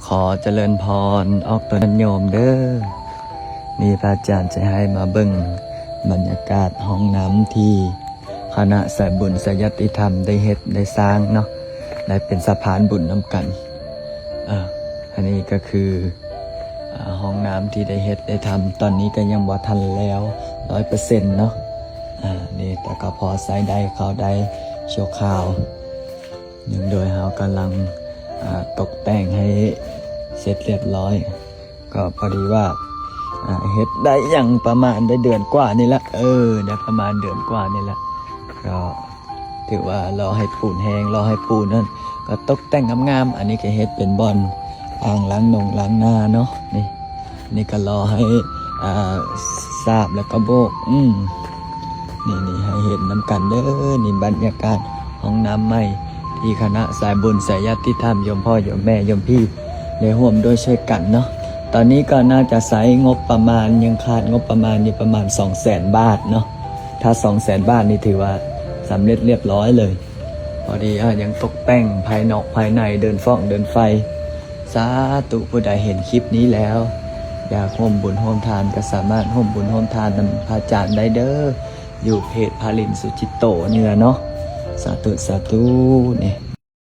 ຂໍຈະເລີນພອນອອກຕົນຍາດໂຍມເດີ້. ນີ້ພະອາຈານຈະໃຫ້ມາເບິ່ງບັນຍາກາດຫ້ອງນ້ຳທີ່ຄະນະສາຍບຸນສາຍຍາດຕິທຳໄດ້ເຮັດໄດ້ສ້າງເນາະ ໄດ້ເປັນສະພານບຸນນຳກັນ. ເອີ ອັນນີ້ກໍຄື ອ່າ ຫ້ອງນ້ຳທີ່ໄດ້ເຮັດໄດ້ທຳ ຕອນນີ້ກໍຍັງບໍ່ທັນແລ້ວຮ້ອຍເປີເຊັນເນາະ. ອ່າ ນີ້ແຕ່ກໍພໍໃຊ້ໄດ້ ເຂົ້າໄດ້ຊົ່ວຄາວ. ໂດຍເຮົາກຳລັງ ອ່າ ຕົກແຕ່ງໃຫ້ເສັດລຽບຮ້ອຍ ກໍພໍດີວ່າ ອ່າ ເຮັດໄດ້ຫຍັງປະມານໄດ້ເດືອນກວ່ານີ້ລະ ເອີ ໄດ້ປະມານເດືອນກວ່ານີ້ລະ ກໍ ຖືວ່າລໍໃຫ້ປູນແຫ້ງ ລໍໃຫ້ປູນນັ້ນ ກໍຕົກແຕ່ງງາມໆ. ອັນນີ້ກໍເຮັດເປັນບ່ອນອ່າງລ້າງນົງລ້າງໜ້າເນາະ. ນີ້ ນີ້ກໍລໍໃຫ້ ອ່າ ສາບແລ້ວກໍໂບກ ອືມ ນີ້ ນີ້ໃຫ້ເຫັນນຳກັນເດີ້. ນີ້ບັນຍາກາດຫ້ອງນ້ຳໃໝ່ທີ່ຄະນະສາຍບຸນສາຍຍາດຕິທຳ ໂຍມພໍ່ໂຍມແມ່ໂຍມພີ່ ໄດ້ຮ່ວມດ້ວຍຊ່ວຍກັນເນາະ. ຕອນນີ້ກໍໜ້າຈະໃຊ້ງົບປະມານ ຍັງຂາດງົບປະມານຢູ່ປະມານສອງແສນບາດເນາະ. ຖ້າສອງແສນບາດນີ້ຖືວ່າສຳເລັດລຽບຮ້ອຍເລີຍ. ພໍດີ ອ່າ ຍັງຕົກແຕ່ງພາຍນອກພາຍໃນ ເດີ່ນຟອກເດີ່ນໄຟ. ສາທຸ ຜູ້ໃດເຫັນຄລິບນີ້ແລ້ວ ຢາກຮ່ວມບຸນຮ່ວມທານ ກໍສາມາດຮ່ວມບຸນຮ່ວມທານນຳພະອາຈານໄດ້ເດີ້ ຢູ່ເພຈພະລິນສຸຈິດໂຕນີ້ລະເນາະ. ສາທຸ ສາທຸ. ນີ້